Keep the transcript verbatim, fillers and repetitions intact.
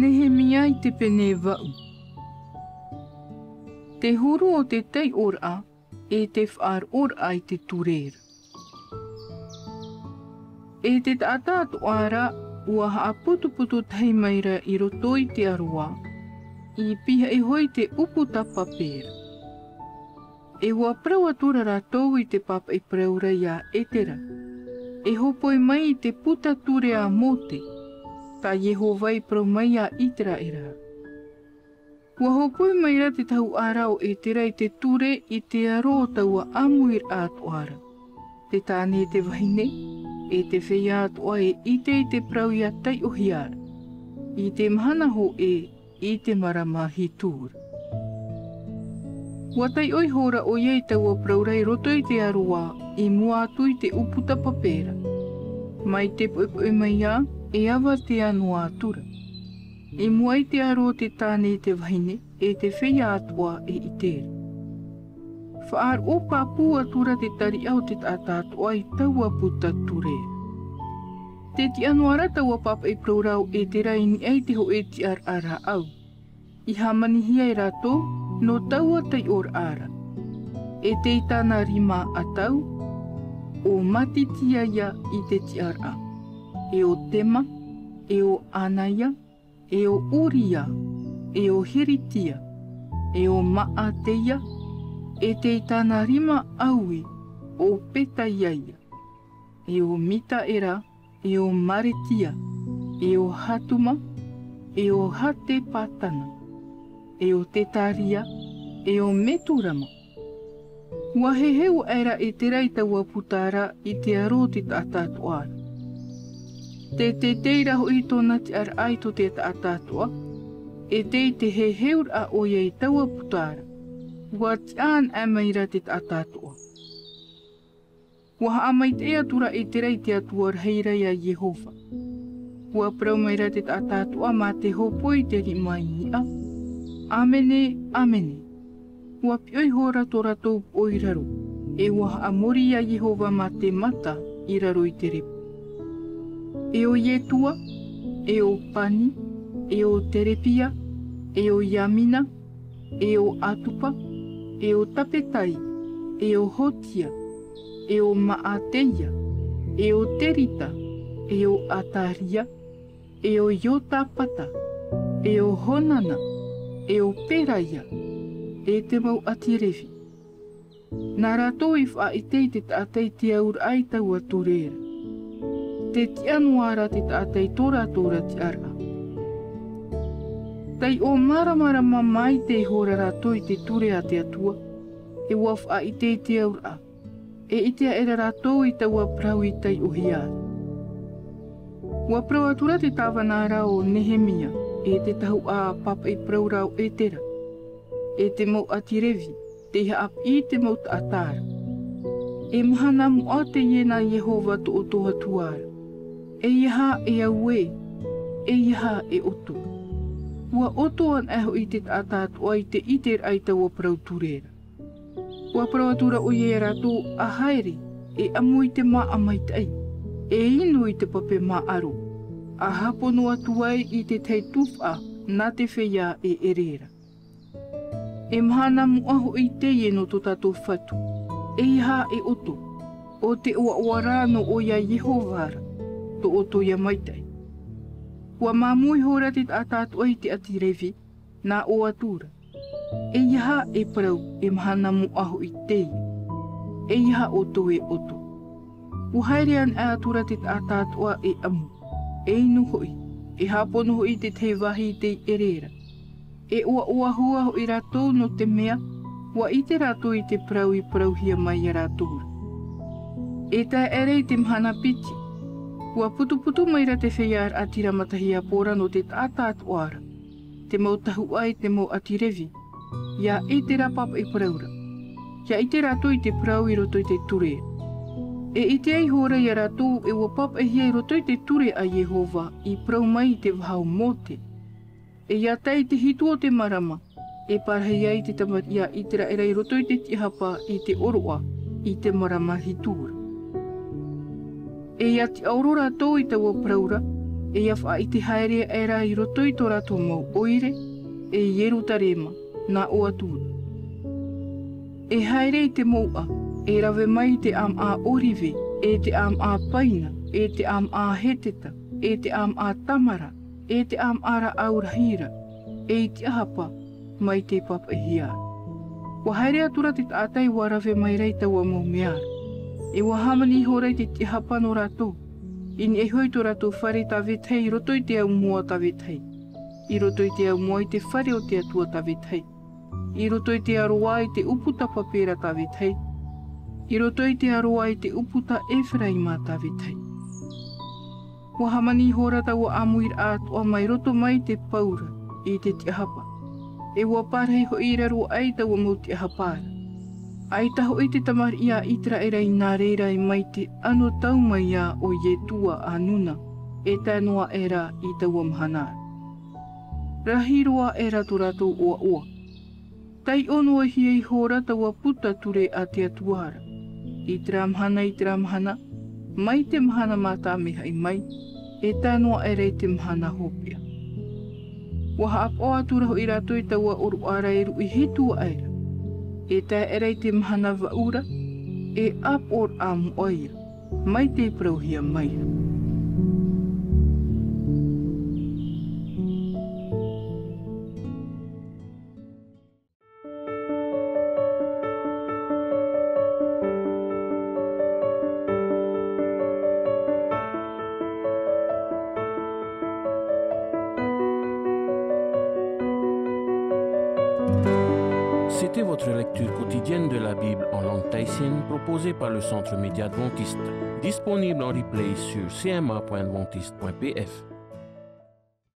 Nehemia i te pene vaʻu. Te huru o te taiʻoraʻa e te faʻaroʻoraʻa i te ture ra. E te taʻata atoʻa ra, ua haʻaputuputu tahi maira i roto i te aroā, i pihaʻi iho i te ʻūputa pape ra. E ua parau atura rātou i te pāpaʻi parau ra iā Etera, e hōpoi mai i te puta ture a Mōte, tā Iehova i parau mai iā Iteraera. Ua hōpoi maira te tahuʻa ra o Etera i te ture i te aro o taua ʻāmuiraʻa atoʻa ra, te tāne e te vahine, e te feiā atoʻa e ʻite i te parau ʻia taiʻohia ra, i te mahana hōʻē, i te marama hitu ra. Ua taiʻo ihora ʻoia i taua parau ra i roto i te aroā, i mua atu i te ʻūputa pape ra. Mai te poʻipoʻi mai ā, e avatea noa atura. I mua i te aro o te tāne e te vahine, e te feiā atoʻa e ʻite ra. Faʻaroʻo pāpū atura te tariʻa o te taʻata atoʻa i taua puta ture. Tē tiʻa noa ra taua pāpaʻi parau ra o Etera i niʻa i te hōʻē tiʻaraʻa rāʻau. I hāmanihia e rātou nō taua taiʻoraʻa ra. E tei tāna rima ʻatau, ʻo Matitia ia i te tiʻaraʻa, e ʻo Tema, e ʻo Anaia, e ʻo Uria, e ʻo Hiritia, e ʻo Maateia, e tei tāna rima ʻaui, ʻo Petaia ia, e ʻo Mitaera, e ʻo Maretia, e ʻo Hatuma, e ʻo Hatepatana, e ʻo Tetaria, e ʻo Meturama. Ua heheu aʻera Etera i taua puta ra i te aro o te taʻata atoʻa ra. Tē teitei ra hoʻi tōna tiʻaraʻa i tō te taʻata atoʻa, e tei te heheuraʻa ʻoia i taua puta ra. Ua tiʻa anaʻe maira te taʻata atoʻa. Ua haʻamaitaʻi atura Etera i te Atua rahi ra iā Iehova. Ua parau maira te taʻata atoʻa mā te hōpoi i te rima i niʻa. ʻĀmene, ʻāmene. Ua piʻo ihora tō rātou poʻo i raro, e ua haʻamori iā Iehova mā te mata i raro i te repo. E ʻo Ietua, e ʻo Pani, e ʻo Terepia, e ʻo Iamina, e ʻo Atupa, e ʻo Tapetai, e ʻo Hotia, e ʻo Maateia, e ʻo Terita, e ʻo Ataria, e ʻo Iotapata, e ʻo Honana, e ʻo Peraia, e te mau ʻāti Revi. Nā rātou i faʻaʻite i te taʻata i te auraʻa i taua ture ra. Tē tiʻa noa ra te taʻata i tō rātou ra tiʻaraʻa. Taiʻo māramarama maitaʻi ihora rātou i te ture a te Atua, e ua faʻaʻite i te auraʻa, e ʻite aʻera rātou i taua parau i taiʻohia ra. Ua parau atura te tāvana ra o Nehemia, e te tahuʻa pāpaʻi parau ra o Etera, e te mau ʻāti Revi, tei haʻapiʻi i te mau taʻata ra. E mahana moʻa teie nā Iehova tō ʻoutou Atua ra. ʻEiaha e au ē, ʻeiaha e ʻoutou. Ua ʻoto anaʻe hoʻi te taʻata atoʻa i te ʻiteraʻa i taua parau ture ra. Ua parau atura ʻoia iā rātou, ʻA haere, e ʻamu i te māʻa maitaʻi, e inu i te pape māʻaro, ʻa hāpono atu ai i te tahi tufaʻa nā te feiā e ʻere ra. E mahana moʻa hoʻi teie nō tō tātou Fatu, ʻeiaha e ʻoutou, ʻo te ʻoaʻoa ra nō ʻoia Iehova ra, tō ʻoutou ia maitaʻi. Ua māmū ihora te taʻata atoʻa i te ʻāti Revi, nā ʻō atura. ʻEiaha e parau, e mahana moʻa hoʻi teie. ʻEiaha ʻoutou e ʻoto. Ua haere anaʻe atura te taʻata atoʻa e ʻamu, e inu hoʻi, e hāpono hoʻi i te tahi vāhi i te ʻere ra. E ʻoaʻoa hua hoʻi rātou nō te mea, ua ʻite rātou i te parau i parauhia mai iā rātou ra. E tae aʻera i te mahana piti, ua putuputu maira te feiā raʻatira matahiapo ra nō te taʻata atoʻa ra. Te mau tahuʻa e te mau ʻāti Revi, iā Etera pāpaʻi parau ra. ʻIa ʻite rātou i te parau i roto i te ture. E ʻite ai ihora iā rātou e ua pāpaʻihia i roto i te ture a Iehova i parau mai i te vaha o Mōte. E ʻia tae i te hitu o te marama, e parahi ai te tamariʻi a Iteraera i roto i te tiʻahapa i te ʻōroʻa, i te marama hitu ra. E ʻia tiʻaoro rātou i taua parau ra, ʻEia faʻaʻite haere aʻera i roto i tō rātou mau ʻoire, e Ierutarema, nā ʻō atu ra. E haere i te mouʻa, e rave mai i te ʻāmaʻa ʻōrive, e te ʻāmaʻa paina, e te ʻāmaʻa heteta, e te ʻāmaʻa tamara, e te ʻāmaʻa rāʻau rahi ra, e i te ʻahapa, mai tei pāpaʻihia. ʻUa haere atu ra te taʻata ʻua rave mai ra i taua mau mea ra. ʻE ʻua hāmani ihora i te tiʻahapa nō rātou. I niʻa iho i tō rātou fare tāvetahi i roto i te au moa tāvetahi. I roto i te au moa i te fare o te atua tāvetahi. I roto i te aroā i te ʻūputa pape ra tāvetahi. I roto i te aroā i te ʻūputa Eferaima tāvetahi. ʻUa hāmani ihora taua ʻāmuiraʻa atoʻa mai roto mai i te pau ra, i te tiʻahapa. ʻE ʻua pārahi hoʻi i raro aʻe i taua mau tiʻahapa ra. ʻAita hoʻi te tamariʻi a Iteraera i nā reira mai te anotau mai iā ʻo Ietua a Nuna, e tae noa aʻera i taua mahana ra. Rahi roa aʻera tō rātou ʻoaʻoa. Taiʻo noa hia ihora taua puta ture a te Atua ra. I terā mahana, i terā mahana, mai te mahana mātāmehaʻi mai, e tae noa aʻera i te mahana hopeʻa. ʻUa haʻapaʻo atu ra hoʻi rātou i taua ʻōroʻa ra e ruʻi hitu aʻera. E tae aʻera i te mahana vaʻu ra, e ʻāpoʻoraʻa moʻa ia, mai tei parauhia mai ra. C'était votre lecture quotidienne de la Bible en langue tahitienne proposée par le Centre Média Adventiste, disponible en replay sur C M A point adventiste point P F.